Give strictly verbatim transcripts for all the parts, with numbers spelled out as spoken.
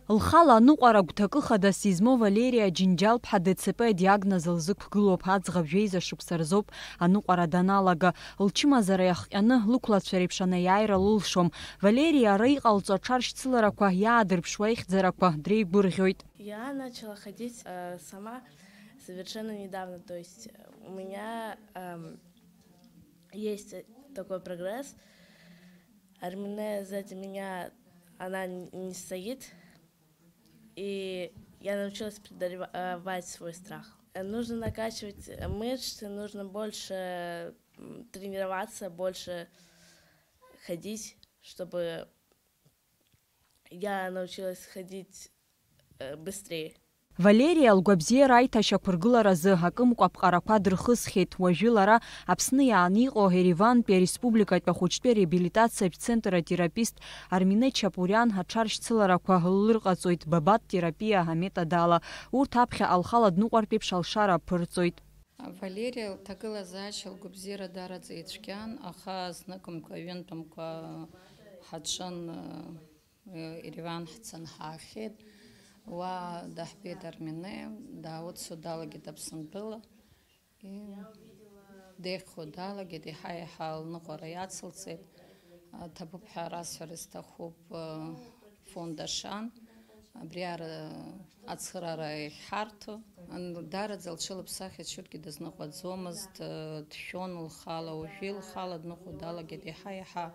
Лхала аныҟәара агәҭакы хадас измоу Валериа Џьынџьал-ԥҳа Д Ц П адиагноз лзықәгылоуп. Аӡӷаб жәеиза шықәса рзоуп аныҟәара даналага. Лчымазара иахҟьаны, лықәлацәа реиԥш анеиааира лылшом. Валериа ара иҟалҵо аҽаршьцыларақәа иаадырԥшуа ихьӡарақәа дреигәырӷьоит. Я начала ходить, э, сама совершенно недавно. То есть, э, у меня, эм, есть такой прогресс. Армине сзади меня, она н-, не стоит. И я научилась преодолевать свой страх. Э, нужно накачивать, э, мышцы, нужно больше, м, тренироваться, больше ходить, чтобы я научилась ходить, э, быстрее. Валериа лгәабзиара аиҭашьақәыргыларазы акымкәа аԥҟарақәа дырхысхьеит. Уажәы лара Аԥсны иааны иҟоу Еревантәи ареспубликатәи ахәыҷтәы реабилитациатә центр атерапист Армине Чапуриан аҽаршьцыларақәа ллырҟаҵоит бабат терапиа аметод ала. Урҭ аԥхьаҟа лхала дныҟәартә еиԥш алшара аԥырҵоит. Валериа лҭагылазаашьа лгәабзиара даараӡа ицәгьан, аха зныкымкәа, ҩынтәымкәа ҳаҿын, Ереван ҳцан ҳаахьеит. Уа даҳбеит Армине, даауцо далагеит Аԥсынтәыла. И деиӷьхо далагеит, еиҳа-еиҳа лныҟәара иацылҵеит. Ҭабуп ҳәа расҳәара сҭахуп, фонд Ашан абри ара ацхыраара иахьҳарҭо. Даараӡа лҽылыԥсахит, шьоукгьы дазныҟәаӡомызт, дшәон лхала, уажәы лхала дныҟәо далагеит, еиҳа-еиҳа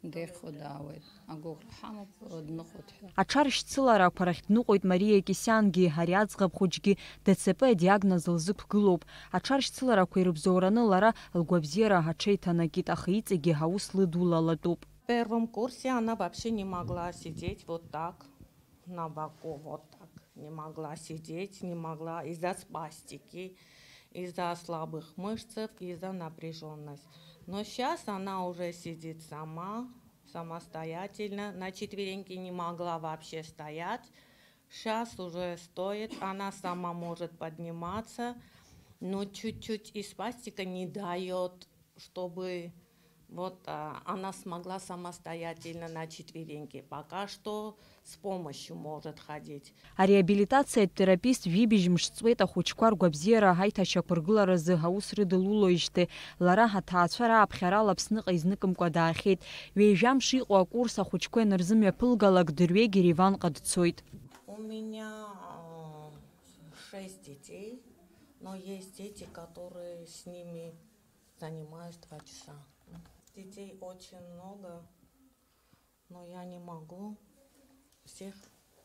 деиӷьхо даауеит. Агәыӷра ҳамоуп, дныҟәоит ҳәа. Аҽаршьцыларақәа рахь дныҟәоит Мариа Кисиангьы, ари аӡӷаб хәыҷгьы Д Ц П адиагноз лзықәгылоуп. Аҽаршьцыларақәа ирыбзоураны лара лгәабзиара аҽеиҭанакит, аха иҵегьы аус лыдулалатәуп. В первом курсе она вообще не могла сидеть вот так на боку, вот так. Не могла сидеть, не могла из-за спастики, из-за слабых мышц, из-за напряжённости. Но щас она уже сидит сама, самостоятельно, на четвереньки не могла вообще стоять. Щас уже стоит, она сама может подниматься, но чуть-чуть и спастика не даёт, чтобы вот, а, она смогла самостоятельно на четвереньки. Пока что с помощью может ходить. Ареабилитациатә терапист жәибжь мш ҵуеит ахәыҷқәа ргәабзиара аиҭашьақәыргыларазы аус рыдылулоижьҭеи. Лара аҭаацәара ааԥхьарала Аԥсныҟа изныкымкәа даахьеит. Ҩажәа мш иҟоу акурс ахәыҷқәа ианырзымҩаԥылгалак, дырҩегь Ереванҟа дцоит. У меня, а, шесть детей, но есть дети, которые с ними занимаюсь два часа. Детей очень много, но я не могу всех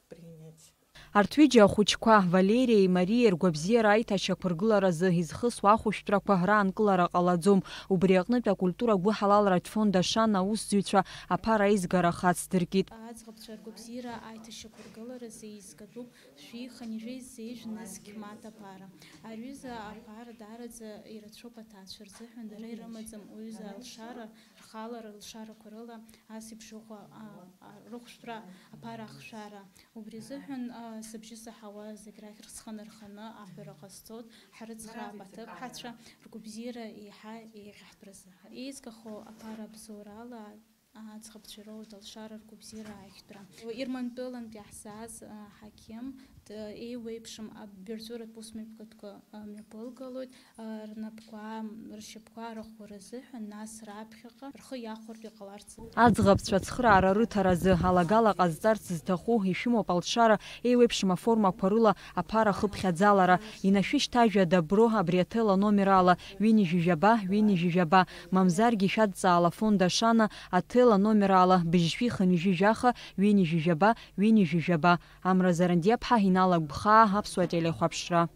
принять. Арҭ ҩыџьа ахәыҷқәа, Валериеи Мариеи ргәабзиара аиҭашьақәыргыларазы изхысуа ахәышәтәрақәа раанкылара ҟалаӡом. Убри аҟнытә акультура гәыҳалалратә фонд Ашана аусзуҩцәа аԥара аизгара хацдыркит. Аӡӷабцәа ргәабзиара аиҭашьақәыргыларазы еизгатәуп шәи хынҩажәи зеижә нызқь мааҭ аԥара. Аҩыза аԥара даараӡа ирацәоуп аҭаацәа рзыҳәан, дара ирымаӡам уҩыза алшара, рхала рылшарақәа рыла ас ибжьыхәа, а, а, рыхәшәтәра, аԥара ахшара. Убри азыҳәан, а, сыбжьы саҳауа зегь рахь рсхы нарханы аҳәара ҟасҵоит, ҳрыцхраап аҭыԥҳацәа ргәабзиара еиҳа еиӷьаҳтәра азыҳәан. Еизгахо аԥара абзоурала аӡӷабцәа роуеит алшара ргәабзиара аиӷьтәра. Ермантәылантәи иаҳзааз, а, ҳақьым, д-, еиуеиԥшым абиржәыратә усмҩаԥгатәқәа, а, мҩаԥылгалоит, а, рнапқәа, ршьапқәа арахәара азыҳәан, нас раԥхьаҟа рхы иахәартә иҟаларц. Аӡӷабцәа ацхыраара рыҭаразы алагала ҟазҵарц зҭаху, ишәымоуп алшара еиуеиԥшым аформақәа рыла аԥара хыԥхьаӡалара. Инашәышьҭ ажәа Добро абри аҭел аномер ала, ҩынҩажәи жәаба, ҩынҩажәи жәаба, мамзаргьы шәадҵаала фонд Ашана аҭел аномер ала, быжьшәи хынҩажәи жәаха, ҩынҩажәи жәаба, ҩынҩажәи жәаба. Амра Зарандиаԥҳа, Инал Агәхаа, Аԥсуа телехәаԥшра.